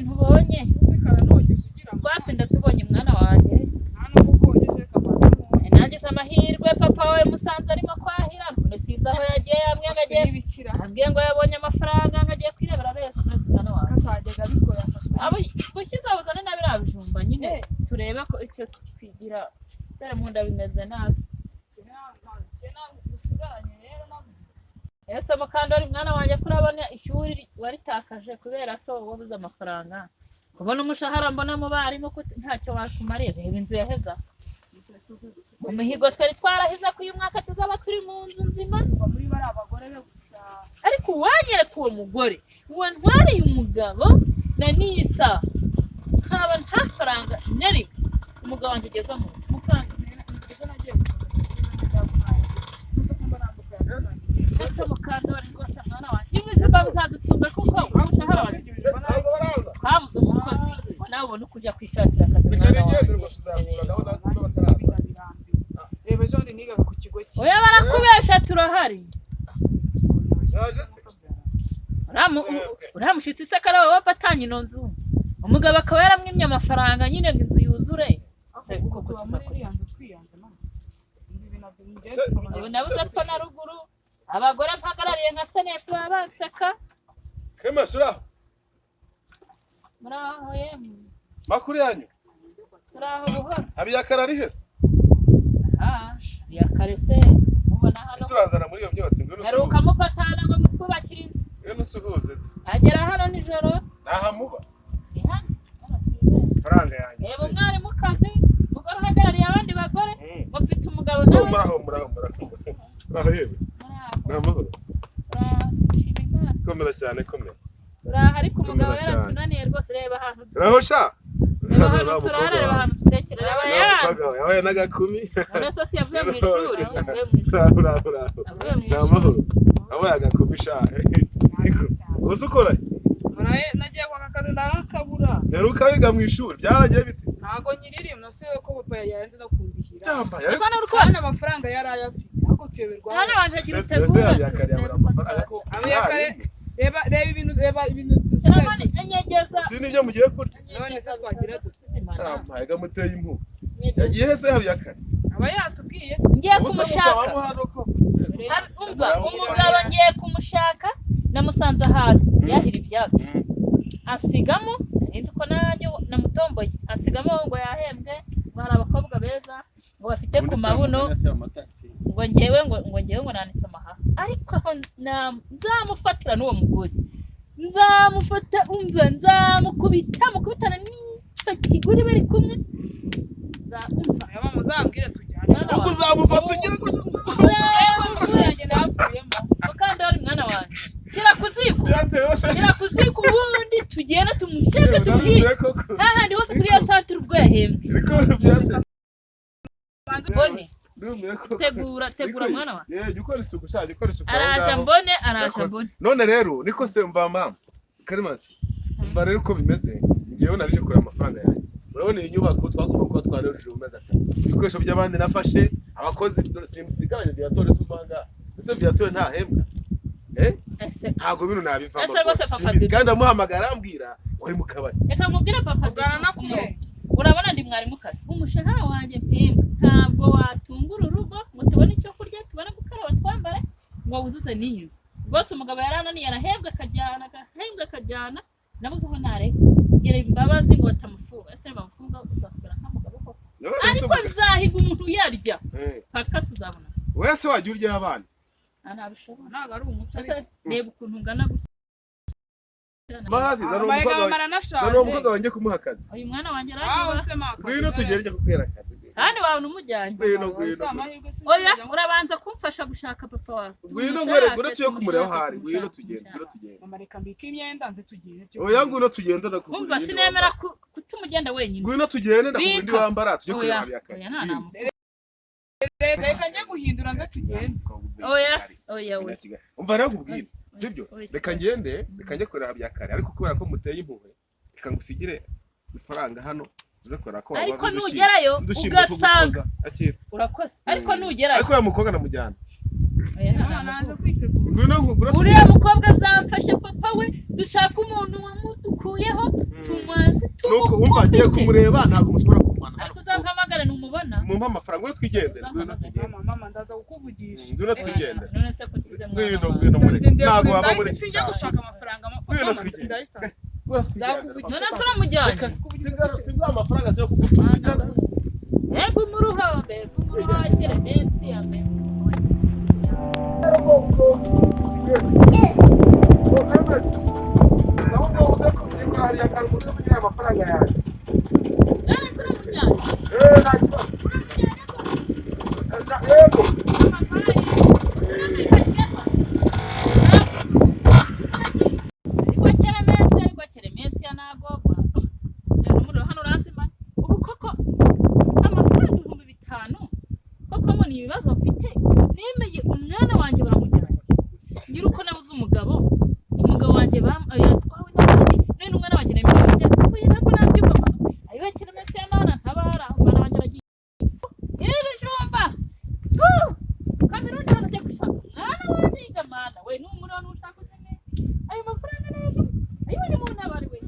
ntubonye. Ese karanogeje ugira ngo Utwatsi ndatubonye, mwana wanjye. Nta nubwo ukogeje, reka mbanze mwoze. Nagize amahirwe, papa wawe musanze arimo kwahira, none sinzi aho yagiye. Yambwiye ngo Afashwe agiye n'ibikira. Ambwiye ngo yabonye amafaranga, ngo agiye kwirebera bese bese, mwana wanjye. Kazajyaga abikora, yafashwe. Abo gushyize uzane na biriya bijumba nyine, turebe ko icyo twigira, dore mu nda bimeze nabi. Dusigaranye rero nabwo. Ese Mukandori, mwana wanjye, ko urabona ishuri waritakaje kubera so wabuze amafaranga, kubona umushahara mbona mu barimu ko ntacyo wakumariye? Reba inzu yaheza mu mihigo twari twarahize ko uyu mwaka tuzaba turi mu nzu nzima. Ngo muri bari abagore be gusa. Ariko uwanyereka uwo mugore wantwariye umugabo na nisa, nkaba nta faranga na rimwe umugabo wanjye ugeze mu mukanda. Ejo nagiye gushaka. Ese Mukandori, rwose mwana wanjye, ibijumba bizadutunga kuko umushahara wanjye Ntabwo baraza. Twabuze umukozi, ngo nawe ubone uko ujya kwishakira akazi, Reka mwana nigendere, ubwo wanjye. tuzasura nabo natwe bataraza. Reba, ejo bundi nigaga ku kigo cye. Oya, barakubesha, turahari. Yaje se? Uriya mushyitsi se karaba wapatanye ino nzu, umugabo akaba yaramwimye amafaranga nyine ngo inzu yuzure se koko, tuzakora iki? Ubu nabuze epfo na ruguru, abagore mpagarariye nka senefu baba banseka. Kemasi, uraho? Muraho yemwe. Makuru yanyu? Turaho buhoro. Habiyakare ari he se? Aha yakare se mubona hano? Ese urazana muri iyo myotsi? Ngwino Heruka usuhuze. mupatana ngo mutwubakire inzu. Ngwino usuhuze. Agera hano nijoro. Ntahamuba. Ni hano hano twibera. Faranga yanjye Reba se? umwarimukazi, umugore uhagarariye abandi bagore, ngo mfite umugabo Oh, nawe. muraho, muraho, muraho, muraho yewe. Muraho. Ni amahoro? Muraho, dushima Imana. Komera cyane, komera. Turaha, ariko umugabo Komera cyane. yaratunaniye rwose. Reba ahantu, Turaho sha. reba ahantu turara, reba ahantu dutekera, reba yanze. Yabaye n'agakumi. None se si yavuye mu ishuri? Yavuye mu ishuri. Uraho, uraho, uraho. Avuye mu Ni ishuri. amahoro? Wabaye agakumi sha. Niko ubu se ukora? Nagiye kwaka akazi ndakabura. Mperuka wiga mu ishuri, byaragiye bite? Ntago nyiririmwe se ko papa yayanze no kundihira. Byamba. Asa n'uri Hano amafaranga yari ayafite, ariko tuyoberwa. Hano waje agira Ese utegura. Habiyakare yabura amafaranga ko? Habiyakare, reba, reba ibintu, reba ibintu dusigaye. Turabona enyegeza. Si nibyo mugiye kurya? None se twagira dute? Ampaye gamuteye impuhwe. Yagiye he se Habiyakare? Aba yatubwiye. Ngiye Ubu se kumushaka. mukaba hano ko? Umva, umugabo ngiye kumushaka. Namusanze ahantu yahira ibyatsi, asigamo. Nari nzi ko nanjye namutomboye, asigamo ngo yahembwe, ngo hari abakobwa beza ngo bafite ku mabuno, ngo ngewe ngo nanitse amahaha. Ariko aho nzamufatira n'uwo mugore, nzamufata, umva, nzamukubita mukubitana n'icyo kiguri bari kumwe. Umva. Aba muzambwire tujyane. Mwana Ubwo wanjye. uzamufata ugere gutya. Amashuri yanjye navuyemo. Mukandori, mwana wanjye, shyira ku ziko. Byatewe se? Shyira ku ziko, ubundi tugenda tumushake, tumuhige Koko. hahandi hose kuri iyo santire ubwo yahembwe. Niko byatewe. Mbone. Ndumiwe koko. Tegura, tegura, mwana wanjye. Ye, jya ukora isuku sha, jya ukora isuku aho Araje ngaho. mbone, araje Yakoze. mbone. None rero niko se, mva mama Karimasi, mva rero uko bimeze, ngewe narije kureba amafaranga yanjye. Urabona iyi nyubako twagomba kuba twarujuje mu mezi 3. Ibikoresho by'abandi nafashe, abakozi simusigaranye. Viatora se uvanga? Ese Viatora ntahembwa, eh? Ese Ntabwo bino nabivamo Ese rwose rwose, papa simbizi. Dudu. Kandi amuhamagara arambwira ngo ari mu kabari. Reka nkubwire, papa Ugana Dudu. nakubeshya. Urabona ndi mwarimukazi, umushahara wanjye mpembwa ntabwo watungura urugo ngo tubone icyo kurya, tubone gukaraba, twambare, ngo wuzuze n'iyi nzu rwose. Umugabo yarananiye, arahembwa akajyana, agahembwa akajyana. Nabuze aho nareka gira imbabazi ngo batamufunga. Ese bamufunga uzasigara nta mugabo koko? None se Ariko nzahiga umuntu uyarya paka tuzabona. Wese wajya urya abana. Nta, ntabishobora. Ntabwo ari umuco. Ese reba ukuntu ungana gutya. Mazi, zana uwo Amayega mukobwa wawe. bamara Zana uwo mukobwa nashaje. wanjye kumuha akazi. Uyu mwana wanjye Aho aranyubaha. se maka? Ngwino tugere, njye kukwera akazi. Kandi wabona umujyanye. Ngwino, ngwino. Amahirwe. Oya, urabanza kumfasha gushaka papa wawe. Ngwino. Tumushake, Ngwere, ngwino tuye kumureba aho tumushake, ari. Ngwino tumushake, tugende, ngwino tumushake. tugende. Mama, reka mbike imyenda nze tugende. Oya, ngwino tugende, ndakugurira Umva, iyindi sinemera wambara. kutuma ugenda wenyine. Ngwino tugende, ndakugurira indi Bika. wambara, tujye kureba Oya, Habiyakare. oya, nta nama. Reka, reka njye guhindura nze tugende. Oya, oya, oya. Umva rero nkubwire, sibyo? Oya. Reka ngende, reka njye kureba Habiyakare, ariko kubera ko muteye impuhwe, reka ngusigire ifaranga hano uze kureba ko waba Ariko udushyimbo. nugerayo Udushyimbo two ugasanga gukoza. Akira. Urakoze, ariko nugerayo Ariko uriya mukobwa namujyana. Oya, nta Mama, naje namuguha. kwitegura. Ngwino nkugura. Uriya mukobwa azamfashe papa we, dushaka umuntu wamudukuyeho tumuzi. Nuko wumva agiye kumureba, ntabwo mushobora kumvana hano. Ariko uzampamagara numubona. Mumpe amafaranga, ngwino twigendere, ngwino tugende. Mama, mama, ndaza kukuvugisha. Ngwino twigendere. None se ko nsize mwana Ngwino, wawe? ngwino mureke. Ntabwo waba muri iki Sinjya cyaro. gushaka amafaranga, mama. Ngwino Mama, twigendere. ndahita. Ngwino twigendere. Nzakuvugisha. None se uramujyanye? Reka singara amafaranga yo kugutunga. Mbega umuruho, mbega umuruho wa Keremensi, mbega umuruho wa Keremensi. None se uramujyanye? Uramujyanye ko? Ariko Keremensi, ariko Keremensi yanagogwa. Rero umuriro hano uranzima. Ubu koko amafaranga 5000 koko ngo ni ibibazo mfite, nemeye umwana wanjye baramujyanye. Ngira uko nabuze umugabo, umugabo wanjye yatwawe n'abandi, none umwana wanjye nemerewe kujya. Oya, ntabwo nabyumva mama. Ayiwe Keremensi y'Imana ntabara, umwana wanjye aragiye. Ibijumba! Tu! Kameruni hano ujya gushaka umwana wanjye yiga mana we ni umuriro n'ushaka uzime. Ayo mafaranga ni ejo. Ayiwe ni mu ntabare we.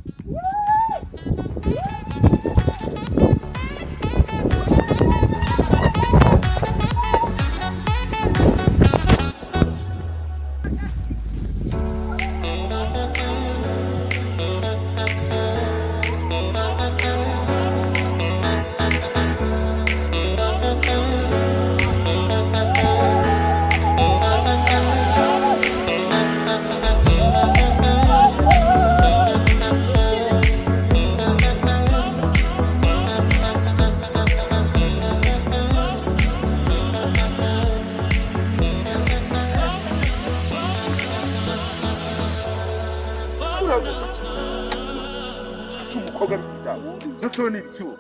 Si umukobwa bite byawe? Ni ibiki wowe?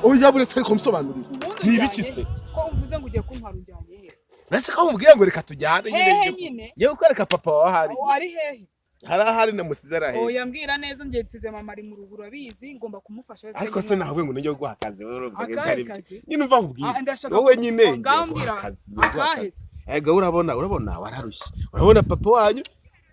Oya, buretse ariko musobanurire. Ubundi Ni ibiki ujyanye se? he? Ko umvuze ngo ugiye kuntwara, unjyanye he? Nase ko mubwiye ngo reka tujyane nyine. Hehe Ngiye nyine? Ngiye kukwereka papa wawe ahari. Aho ari hehe? Hari ahari namusize arahera. Oya, mbwira neza, njye nsize mama ari mu rugo, urabizi, ngomba kumufasha. Ariko se nawe ngo nijye guha akazi wowe urumva Akahe ibyo ari byo. kazi? Nyine umva nkubwire. Ah, ndashaka Wowe nyine ngiye Ngaho guha mbwira. akazi, ngiye guha Akahe akazi. se? Ega urabona wararushye. Urabona papa wanyu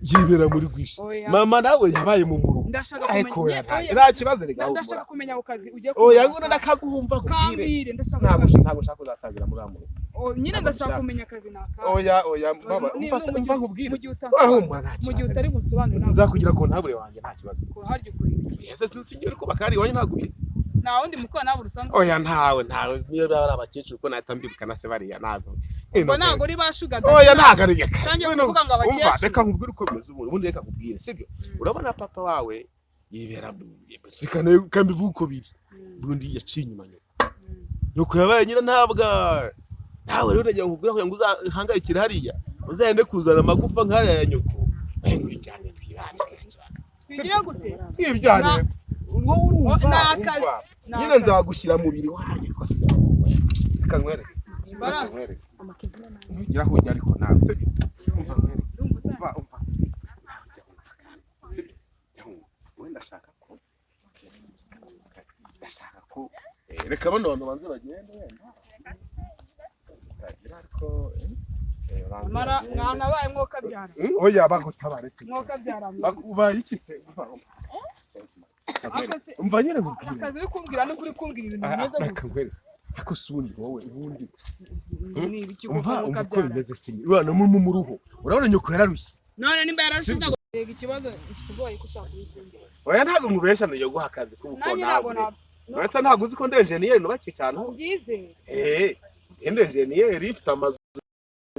yibera muri gwishi. Oya. Mama nawe yabaye mu murugo. Ndashaka Ariko kumenya. oya, Oya, nta kibazo reka ndashaka humura. kumenya ako kazi ugiye Oya, kumenya. ngwino ndakaguhumva nkubwire. Kambwire, ndashaka Ntabwo akazi. ntabwo nshaka kuzasangira muri uriya murugo. Oh, nyine Ntabwo ndashaka nshaka. kumenya akazi ni akahe. Oya, oya, mama, umva se, umva nkubwire. Mu gihe Oya, humura, nta mu gihe kibazo. utari bunsobanurire, ntabwo Nzakugira ko ntabure wanjye, nta kibazo. ko harya ukora ibiki? Ese sinzi ko bakari iwanyu, ntabwo ubizi. Nta wundi mukora nawe urusanzwe? Oya, ntawe, ntawe, niyo baba ari abakecuru ko nahita mbibuka na se bariya ntabwo. Ngo ntabwo uri ba sugar Oya, daddy? ntabwo ari byo. Tangiye Ngwino, kuvuga ngo umva, abakecuru. reka nkubwire uko bimeze ubundi, ubundi reka nkubwire, sibyo? Urabona papa wawe yibera sikane kambivuga uko biri. Ubundi yaciye inyuma nyoko. Nyoko yabaye nyina ntabwa. Nawe rero nagira ngo nkubwire kugira ngo uzahangayikire hariya. Uzagende kuzana amagufa nk'ariya ya nyoko. Ngwijyane twibane nta kibazo. Twigira gute? Twibyane. Wowe urumva, Ni akazi. umva. Ni Nyine akazi. nzagushyira mu mubiri wanjye kose wowe. Reka nkwereke. Imbaraga. Reka nkwereke. Ntugira aho ujya ariko nawe, sibyo? Umva nkwereke. Ndumva Umva, umva. Nawe jya wumva kandi. Sibyo? Jya wumva. Wowe ndashaka ko reka bano bantu banze bagende wenda. Utagira ariko banze Mara bagende. mwana baye mwokabyara. Oya, bagutabare se. Mwokabyara. Ubaye iki se? Umva, umva. Ako se- Umva nyine nkubwire. Akazi uri kumbwira no kuri kumbwira ibintu bimeze Ah, gutya. reka nkwereke. Ariko si ubundi wowe ubundi Ni ibiki umva koko umva uko mwokabyara? bimeze se, urabona mu ruhu, urabona nyoko yararushye. None nimba yararushe, ntabwo rega ikibazo mfite ubwoba yuko ushaka kubikumbwira. Oya, ntabwo mubesha, ngiye guha akazi k'ubuko. Nanjye ntabwo nawe uretse ntabwo uzi ko ndi enjeniyeri nubakiye cyane hose. Mbyizeye. Ndi enjeniyeri, mfite amazu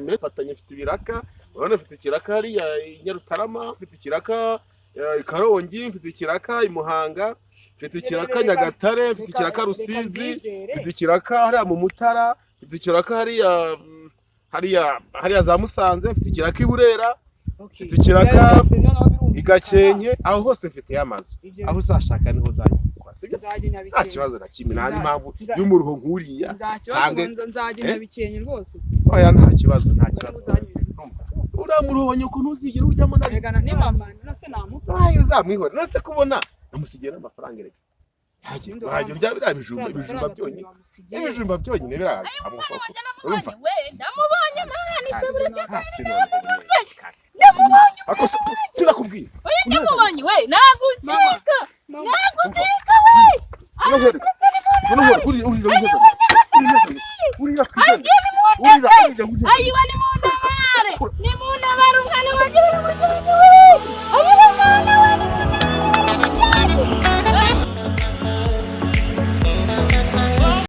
mfatanye, mfite ibiraka. Urabona mfite ikiraka hariya i Nyarutarama, mfite ikiraka i Karongi, mfite ikiraka i Muhanga, mfite ikiraka Nyagatare, mfite ikiraka Rusizi, mfite ikiraka hariya mu Mutara, mfite ikiraka hariya hariya za Musanze, mfite ikiraka i Burera, mfite ikiraka i Gakenke, aho hose mfite amazu. Aho uzashaka niho uzajya gukora, sibyo se? Nta kibazo na kimwe, nta n'impamvu y'umuruho nk'uriya sange. Nzajya Eh? Nyabikenke rwose. Oya, nta kibazo, nta kibazo. Uzanyura. Uriya muruho wa nyoko ntuzigere ujyamo na rimwe. Rega ni mama nose namuta. Ayo uzamwihore, none se kubona namusigiye n'amafaranga erega. Wajya urya biriya bijumba, ibijumba byonyine, ibijumba byonyine biraza. Umwana wanjye Urumva? namubonye we, ndamubonye mwana, isabune byose. Hasi none. Ndamubonye. Ako sinakubwiye. Oya, ndamubonye we, nagucika, nagucika we. Urahereza. Urahereza. Uriya, uriya, uriya. Uriya, Agiye, uriya, nimundeke. uriya, uriya. Ayiwa, nimundeke.